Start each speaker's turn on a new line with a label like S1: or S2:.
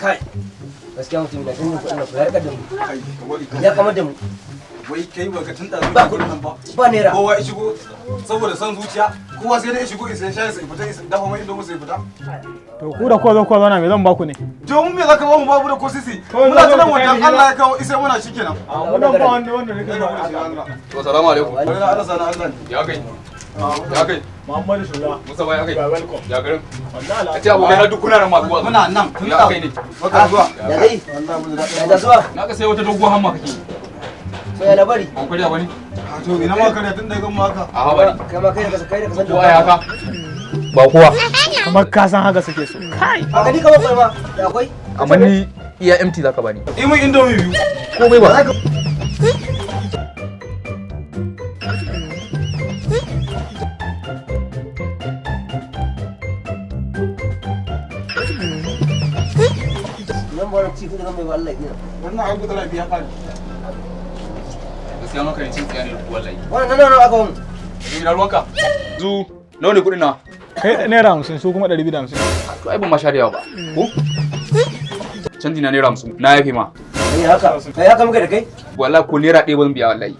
S1: Kai, gaskiya mutum na canjin kuɗin nan ko ya rika da mu.
S2: Kai, ka bari.
S1: Ya kamar da mu.
S2: Wai kai ba ka tunda
S1: Ba
S2: kuɗin nan ba.
S1: Ba naira.
S2: Kowa ya shigo saboda son zuciya, kowa sai dai ya shigo isa shayi sai fita, isa dafa mai indomi sai fita.
S3: To ku da kuka zo kuka zauna, me zan baku ne?
S2: To mun me zaka ba mu? Babu da ko sisi.
S3: Kawai
S2: muna
S3: zo
S2: tunan
S3: ku
S2: wannan
S3: kai ni.
S2: Allah ya kawo isa muna shikenan.
S3: A wannan ba wanda nake
S2: Kai
S3: ba.
S2: ba mu da shi Allah.
S4: To, salamu alaikum.
S2: Wani Allah sana Allah ne.
S4: Ya kai. Ya kai.
S3: Muhammadu Shura.
S4: Musa bai ya kai.
S3: You are welcome.
S4: Ya garin.
S3: Wallahi.
S4: Ka ce abokai na duk kuna nan masu zuwa.
S2: Muna nan tun
S4: Ya kai ne.
S2: Baka zuwa.
S1: Ya dai.
S2: Wallahi mun da
S1: Ya da zuwa.
S4: Na ka sai wata doguwar hamma kake.
S1: Sai ya labari.
S4: Ban karya bane.
S2: A to ina ma kare tun da gan mu haka.
S4: A haba ne.
S1: Kai ma kai da ka san.
S4: Ko ai haka. Ba kowa.
S3: Kamar ka san haka suke so. Kai.
S1: A gani kamar kwai ma da akwai.
S4: Amma ni iya empty zaka bani.
S2: Yi mun indomi biyu.
S4: Komai ba.
S1: Ba za ka nan ba wani ci kuɗi zan mai ba Allah ya.
S2: Wannan ai gudura biya kan.
S4: Gaskiya maka ne cin tsiya ne wallahi.
S1: Wannan nan nan aka wani.
S4: Yanzu ina ruwanka? Zu nawa ne kuɗin na?
S3: Kai ₦50, su kuma 250.
S4: To ai ban ma sha da yawa ba. Ko? Canji na ₦50. Na yafe ma.
S1: Kai haka. Kai haka muka da kai.
S4: Wallahi ko ₦1 ban biya wallahi.